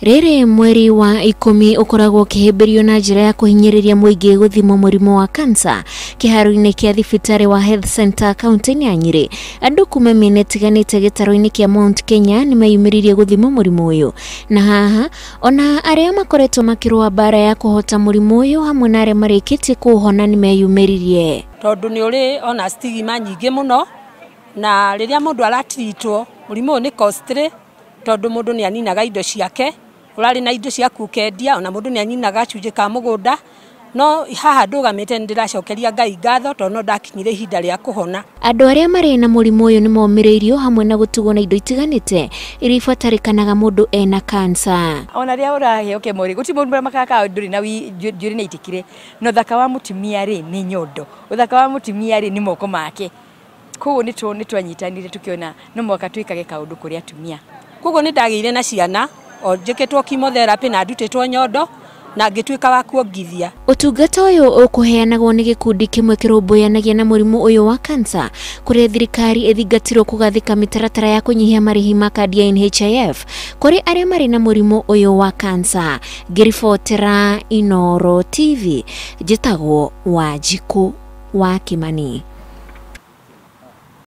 Rĩrĩ mweri wa 10 ũkoragwo ũkĩhĩmbĩrio na njĩra ya kũhinyĩrĩria mũingĩ gũthimwo mũrimũ wa kansa kĩharo-inĩ kĩa thibitarĩ wa Health Center kaunti-inĩ ya Nyĩrĩ. Andũ kuma mĩena ĩtiganĩte gĩtarũ-inĩ kĩa Mount Kenya nĩmeyumĩririe gũthimwo mũrimũ ũyũ, na haha ona arĩa makoretwo makĩrũa mbara ya kũhota mũrimũ ũyũ hamwe na arĩa marĩkĩtie kũũhona nĩmeyumĩririe. Tondũ nĩ ũrĩ ona stigma nyingĩ mũno, na rĩrĩa mũndũ aratiritwo mũrimũ ũyũ nĩ costly, tondũ mũndũ nĩ aninaga indo ciake, ũrarĩ na indo ciaku ũkendia, ona mũndũ nĩ aninaga gacunjĩ ka mũgũnda. No haha ndũgamĩte nĩ ndĩracokeria Ngai ngatho tondũ no ndakinyire ihinda rĩa kũhona. Andũ arĩa marĩ na mũrimũ ũyũ nĩmomĩrĩirio hamwe na gũtugwo na indo itiganĩte iria ibatarĩkanaga mũndũ ena kansa. Ona rĩrĩa ũraheo kemo rĩ, gũtirĩ mũndũ makaka ndũrĩ na njuĩrĩ nĩ itikire. Na ũthaka wa mũtumia rĩ nĩ nyondo, ũthaka wa mũtumia rĩ nĩ moko make. Koguo nĩ twanyitanire tũkĩona no mũhaka twĩkage kaũndũ kũrĩ atumia. Koguo nĩ ndagĩire na ciana o njĩkĩtwo chemotherapy na ndutĩtwo nyondo na ngĩtuĩka wa kuongithia. Ũtungata ũyũ ũkũheanagwo nĩ gĩkundi kĩmwe kĩrũmbũyanagia na mũrimũ ũyũ wa kansa, kũrĩa thirikari ĩthingatirwo kũgathĩka mĩtaratara ya kũnyihia marĩhi ma kandi ya NHIF kũrĩ arĩa marĩ na mũrimũ ũyũ wa kansa. Ngĩribotera Inooro TV, njĩtagwo Wanjikũ wa Kimani.